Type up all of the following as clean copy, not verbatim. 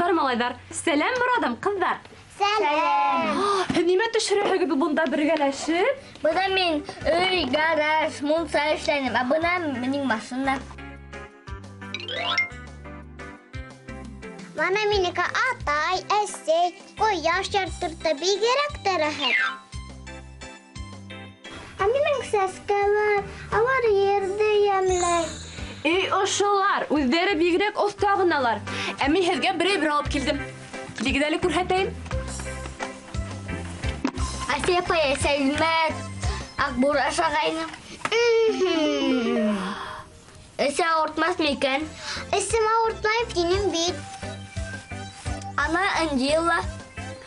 Ҡыҙҙар, малайҙар. Сәләм, Морадым, ҡыҙҙар. Сәләм. Һеҙ нимә төшөрәһегеҙ бында бергәләшеп? Бына мин өй, гараж, мунса эшләнем, ә бына минең машина. Бына минеке атай, әсәй, ҡояш яртырта, бигерәк тә рәхәт. Ә минең сәскәләр, алар ерҙе йәмләй. Эй, ошолар, үҙҙәре бигерәк оҫта ғыналар. Ә мин һеҙгә берәй бер алып килдем. Килегеҙ әле күрһәтәйем. Асия апай, Сәлимә, Аҡбур ашағайны. Эсе ауыртмаҫ микән? Эсем ауыртмай, тинем бит. Ана Анжела.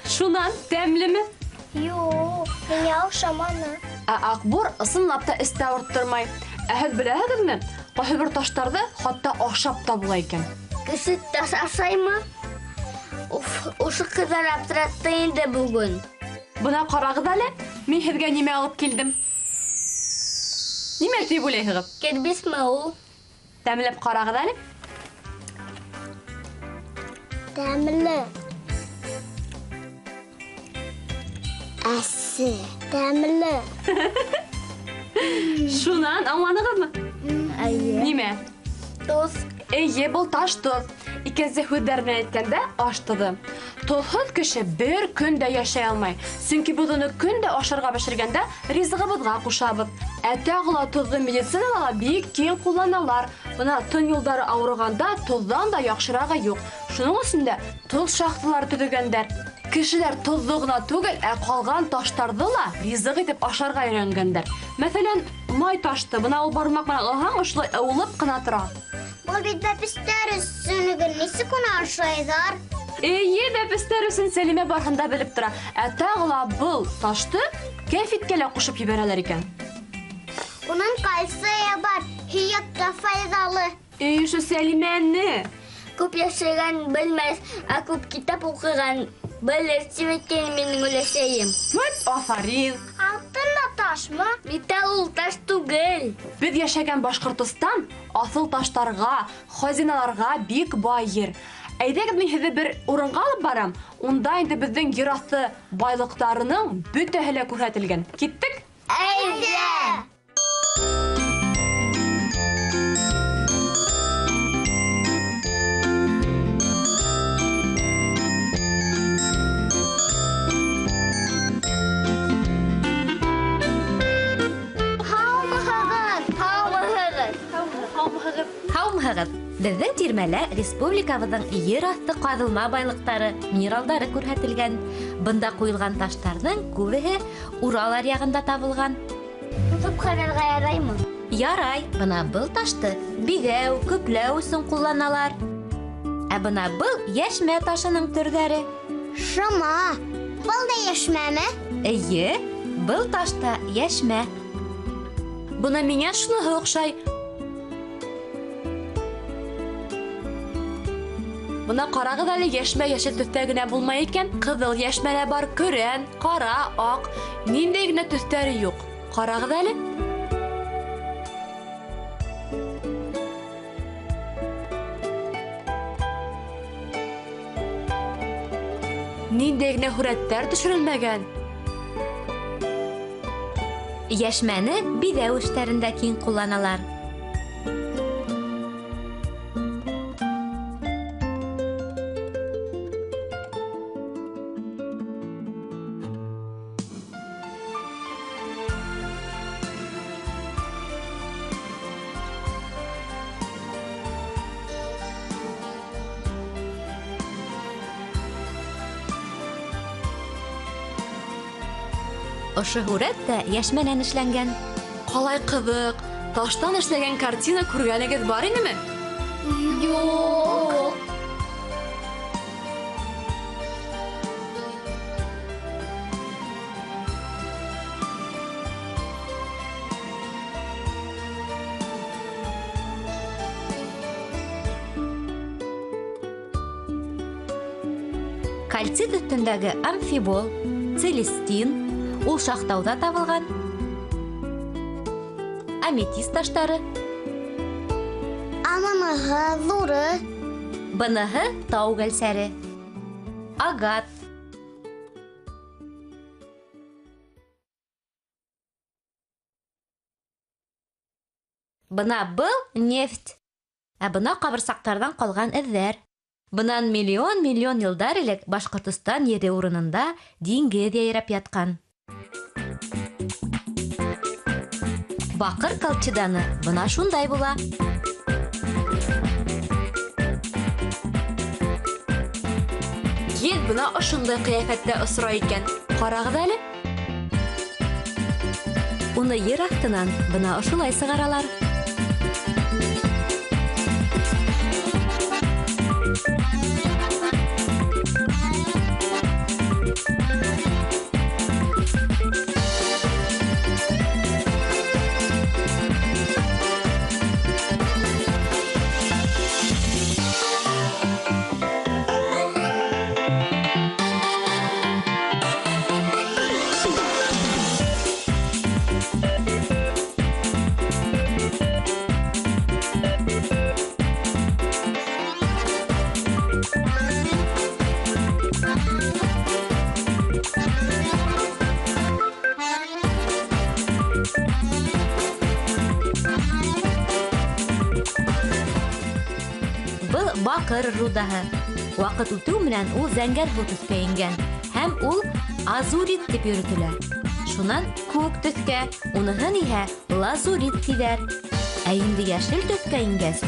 Шунан тәмлеме? Юҡ, миңә оҡшаманы. Ә Аҡбур ысынлап та эсте ауырттырмай. Ә һеҙ беләһегеҙме, ҡайһы бер таштарҙы хатта ашап та була икән. Кеше таш ашаймы? Уф, ошо ҡыҙҙар аптыратты инде бөгөн. Бына ҡарағыҙ әле, мин һеҙгә нимә алып килдем. Нимә тип уйлайһығыҙ? Кирбесме ул? Тәмләп ҡарағыҙ әле. Тәмле. Әсе. Тәмле. Шунан аңланығыҙмы? Эйе. Нимә? Тоҙ. Эйе, был таш тоҙ. Икенсе һүҙҙәр менән әйткәндә, аш тоҙо. Тоҙһоҙ кеше бер көн дә йәшәй алмай. Сөнки беҙ уны көн дә ашарға бешергәндә ризығыбыҙға ҡушабыҙ. Ә тағы ла тоҙҙо медицинала ла бик киң ҡулланалар. Бына тын юлдары ауырығанда тоҙҙан да яҡшырағы юҡ. Шуның өсөн дә тоҙ шахталары төҙөгәндәр. Кешеләр тоҙҙо ғына түгел, ә ҡалған таштарҙы ла ризыҡ итеп ашарға өйрәнгәндәр. Мәҫәлән, май ташты. Бына ул бармаҡ менән алһаң, ошолай ыуылып ҡына тора. Был бит бәпестәр өсөн, нисек уны ашайҙар? Эйе, бәпестәр өсөн Сәлимә барыһын да белеп тора. Ә тағы ла был ташты кәнфиткә лә ҡушып ебәрәләр икән. Уның кальцийы бар, һөйәккә файҙалы. Эй, ошо Сәлимәне! Күп йәшәгән белмәҫ, ә күп китап уҡыған белер, тип әйткән минең өләсәйем. Вәт, афарин! Алтын да ташмы? Металл ул таш түгел. Беҙ йәшәгән Башҡортостан аҫыл таштарға, хазиналарға бик бай ер. Әйҙәгеҙ, мин һеҙҙе бер урынға алып барам. Унда инде беҙҙең ер аҫты байлыҡтарының бөтәһе лә күрһәтелгән. Киттек? Әйҙә! Һаумыһығыҙ! Һаумыһығыҙ! Һаумыһығыҙ! Һаумыһығыҙ! Беҙҙең тирмәлә республикабыҙҙың ер аҫты ҡаҙылма байлыҡтары, минералдары күрһәтелгән. Бында ҡуйылған таштарҙың күбеһе Урал аръяғында табылған. Тотоп ҡарарға яраймы? Ярай. Бына был ташты биҙәү, көпләү өсөн ҡулланалар. Ә бына был йәшмә ташының төрҙәре. Шыма. Был да йәшмәме? Эйе, был ташта йәшмә. Бына миңә шуныһы оҡшай. Бына ҡарағыҙ әле, йәшмә йәшел төҫтә генә булмай икән. Ҡыҙыл йәшмә лә бар, көрән, ҡара, аҡ. Ниндәй генә төҫтәре юҡ. Ҡарағыҙ әле. Ниндәй генә һүрәттәр төшөрөлмәгән. Йәшмәне биҙәү эштәрендә киң ҡулланалар. Ошо һүрәт тә йәшмәнән эшләнгән. Ҡалай ҡыҙыҡ, таштан эшләгән картина күргәнегеҙ бар инеме? Юҡ. Кальцит өҫтөндәге амфибол, целестин, ул Шахтауҙа табылған, аметист таштары. Аманыһы ҙуры. Быныһы тау гәлсәре. Агат. Бына был нефть. Ә бына ҡабырсаҡтарҙан ҡалған эҙҙәр. Бынан миллион-миллион йылдар элек Башҡортостан ере урынында диңгеҙ йәйрәп ятҡан. Баҡыр колчеданы бына шундай була. Еҙ бына ошондай ҡиәфәттә осрай икән. Ҡарағыҙ әле. Уны ер аҫтынан бына ошолай сығаралар. Был баҡыр рудаһы. Ваҡыт үтеү менән ул зәңгәр һыу төҫкә ингән һәм ул азурит тип йөрөтөлә. Шунан күк төҫкә, уныһын иһә лазурит тиҙәр. Ә инде йәшел төҫкә ингәс,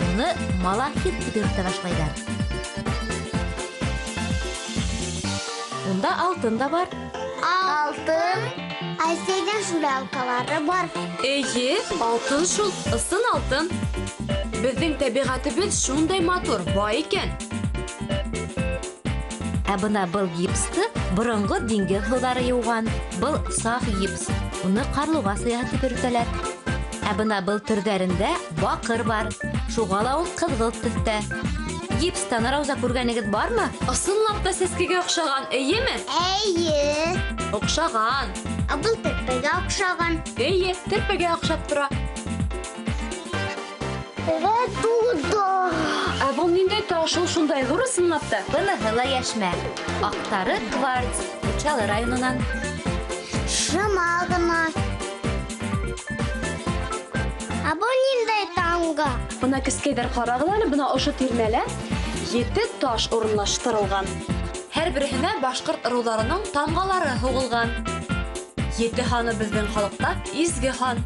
уны малахит тип йөрөтә башлайҙар. Унда алтын да бар. Алтын? Әсәйҙең шул алҡалары бар. Эйе, алтын шул, ысын алтын. Беҙҙең тәбиғәтебеҙ шундай матур, бай икән. Ә бына был гипсты боронғо диңгеҙ һыуҙары йыуған. Был саф гипс. Уны ҡарлуғас ояһы тип йөрөтәләр. Ә бына был төрҙәрендә баҡыр бар. Шуға ла ул ҡыҙғылт төҫтә. Гипстан Рауза күргәнегеҙ бармы? Ысынлап та сәскәгә оҡшаған, эйеме? Эйе. Оҡшаған. Ә был терпегә оҡшаған. Эйе, терпегә оҡшап тора. Ә был ниндәй таш? Ул шундай ҙур ысынлап та. Быныһы ла йәшмә. Аҡтары кварц, Учалы районынан. Шыма ғына. Ә был ниндәй тамға? Бына кескәйҙәр ҡарағыҙ әле, бына ошо тирмәлә 7 таш урынлаштырылған. Һәр береһенә башҡорт ырыуҙарының тамғалары һуғылған. 7 һаны беҙҙең халыҡта изге һан.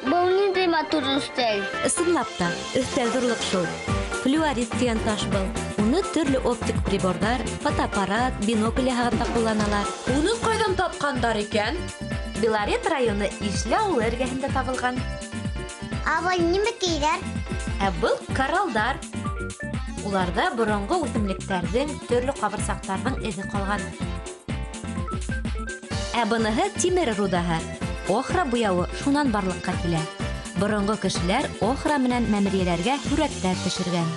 Был ниндәй матур өҫтәл? Ысынлап та, өҫтәл ҙурлыҡ шул. Флюорит тигән таш был. Уны төрлө оптик приборҙар, фотоаппарат, бинокль яһағанда ҡулланалар. Уны ҡайҙан тапҡандар икән? Белорет районы Ишле ауылы эргәһендә табылған. Ә был нимәкәйҙәр? Ә был коралдар. Уларҙа боронғо үҫемлектәрҙең, төрлө ҡабырсаҡтарҙың эҙе ҡалған. Ә быныһы тимер рудаһы. Охра буяуы шунан барлыҡҡа килә. Боронғо кешеләр охра менән мәмерйәләргә һүрәттәр төшөргән.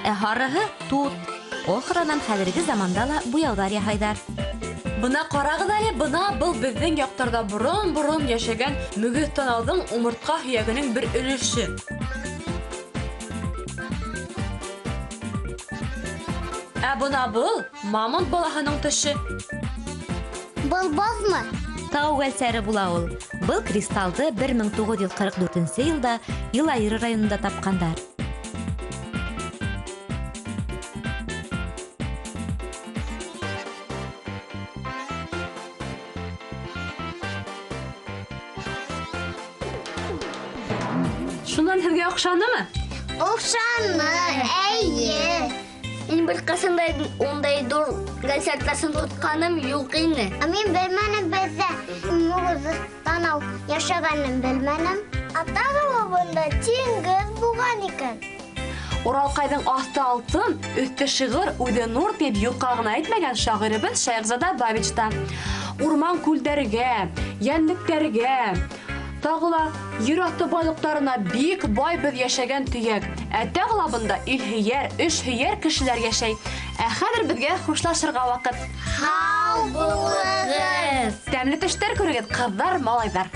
Ә һарыһы тут. Охранан хәҙерге заманда ла буяуҙар яһайҙар. Бына ҡарағыҙ әле, бына был беҙҙең яҡтарҙа борон-борон йәшәгән мөгөҙ танауҙың умыртҡа һөйәгенең бер өлөшө. Ә бына был мамонт балаһының теше. Был боҙмо? Тау гәлсәре була ул. Был кристалды 1944 йылда Йылайыр районында тапҡандар. Шунан һеҙгә оҡшанымы? Оҡшаны, эйе. Мин бер ҡасан да ундай ҙур гәлсәр тасын тотҡаным юҡ ине. Ә мин белмәнем, беҙҙә мөгөҙ танау йәшәгәнен белмәнем. Ә тағы ла бында диңгеҙ булған икән. Уралҡайҙың аҫты алтын, өҫтө шиғыр, үҙе нур тип юҡҡа ғына әйтмәгән шағирыбыҙ Шәйехзада Бабич та. Урман күлдәргә, йәнлектәргә, тағы ла ер аҫты байлыҡтарына бик бай беҙ йәшәгән төйәк. Ә тағы ла бында илһөйәр, эшһөйәр кешеләр йәшәй. Ә хәҙер беҙгә хушлашырға ваҡыт. Һау булығыҙ! Тәмле төштәр күрегеҙ, ҡыҙҙар, малайҙар.